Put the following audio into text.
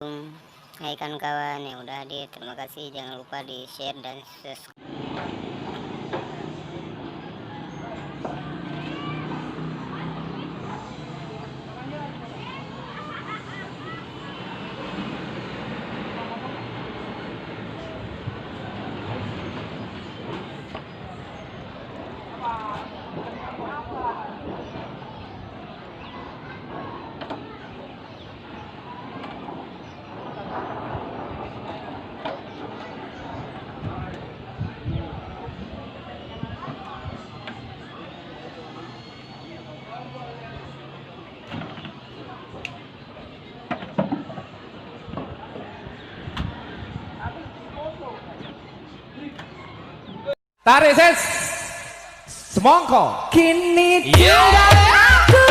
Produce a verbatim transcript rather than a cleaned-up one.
Hai kawan-kawan yang udah hadir, terima kasih. Jangan lupa di-share dan subscribe. Tarik ses. Semongko. Kini tinggal aku